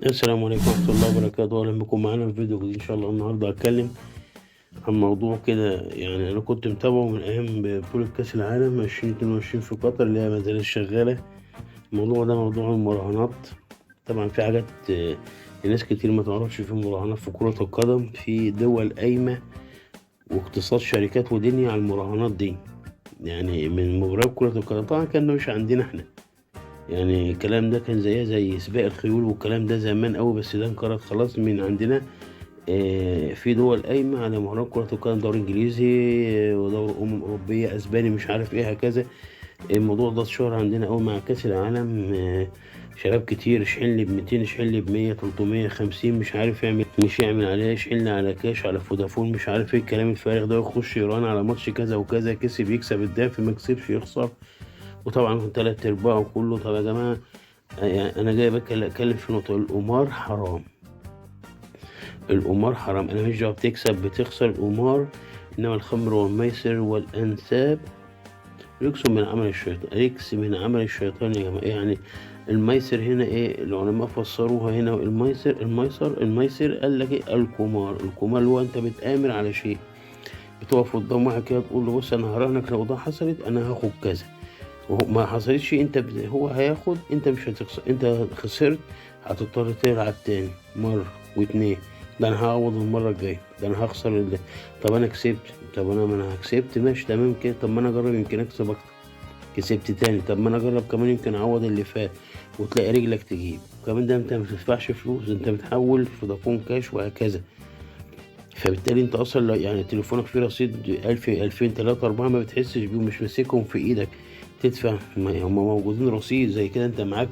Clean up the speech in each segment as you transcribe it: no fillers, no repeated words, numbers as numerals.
السلام عليكم ورحمة الله وبركاته. أهلا بكم معانا في فيديو جديد. إن شاء الله النهاردة هتكلم عن موضوع كده، يعني أنا كنت متابعه من أيام بطولة كأس العالم 2022 في قطر اللي هي ما زالت شغالة. الموضوع ده موضوع المراهنات. طبعا في حاجات ناس كتير ما تعرفش في مراهنات في كرة القدم، في دول قايمة واقتصاد شركات ودنيا على المراهنات دي، يعني من مباريات كرة القدم. طبعا كان ده مش عندنا احنا، يعني الكلام ده كان زيها زي سباق الخيول والكلام ده زمان قوي، بس ده انقرض خلاص من عندنا. في دول قايمة على مهرجان كرة القدم، دوري انجليزي، ودوري اوروبية، اسباني، مش عارف ايه هكذا. الموضوع ده اتشهر عندنا قوي مع كأس العالم. شباب كتير اشحن لي ب 200، اشحن لي ب 100، 350، مش عارف يعمل، مش يعمل عليها، اشحن لي على كاش، على فودافون، مش عارف ايه الكلام الفارغ ده. يخش يران على ماتش كذا وكذا، كسب يكسب الدافع، ما كسبش يخسر، وطبعا تلات ارباعه كله. طب يا جماعة، يعني انا جاي اتكلم في نقطة، القمار حرام، القمار حرام. انا مش دعوة بتكسب بتخسر، القمار انما الخمر والميسر والانساب رجس من عمل الشيطان، رجس من عمل الشيطان يا جماعة. يعني الميسر هنا ايه العلماء فسروها هنا؟ الميسر، الميسر، الميسر قال لك ايه؟ القمار. القمار اللي هو انت بتآمر على شيء، بتقف قدام واحد كده تقول له بص انا هراهنك لو ده حصلت انا هاخد كذا، وهو ما حصلتش انت هو هياخد، انت مش هتخسر، انت خسرت هتضطر تلعب تاني مرة واتنين، ده انا هعوض المرة الجاية، ده انا هخسر طب انا كسبت، طب انا ما انا كسبت ماشي تمام كده، طب ما انا اجرب يمكن اكسب اكتر، كسبت تاني، طب ما انا اجرب كمان يمكن اعوض اللي فات، وتلاقي رجلك تجيب كمان. ده انت ما بتدفعش فلوس، انت بتحول فودافون كاش وهكذا. فبالتالي انت اصلا يعني تليفونك فيه رصيد 1000 2000 3 4 ما بتحسش بيه، ومش ماسكهم في ايدك تدفع، هم موجودين رصيد زي كده. انت معاك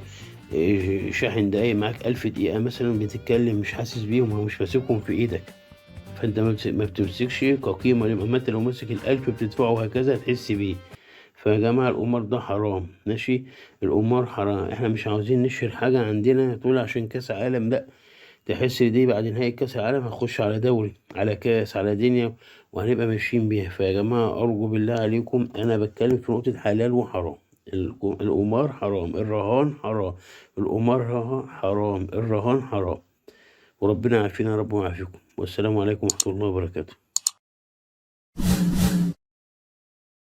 شاحن دقايق، معاك 1000 دقيقة مثلا، بتتكلم مش حاسس بيهم، هو مش ماسكهم في ايدك، فانت ما بتمسكش كقيمة ليهم. اما انت لو ماسك ال1000 بتدفعه وهكذا هتحس بيه. فيا جماعة القمار ده حرام، ماشي، القمار حرام. احنا مش عاوزين نشهر حاجة عندنا تقول عشان كاس عالم، لا، تحس دي بعد نهاية كاس العالم هنخش على دوري، على كاس، على دنيا، وهنبقى ماشيين بيها. فيا جماعة أرجو بالله عليكم، أنا بتكلم في نقطة حلال وحرام. القمار حرام، الرهان حرام، القمار حرام، الرهان حرام. وربنا يعافينا يا رب ويعافيكم. والسلام عليكم ورحمة الله وبركاته.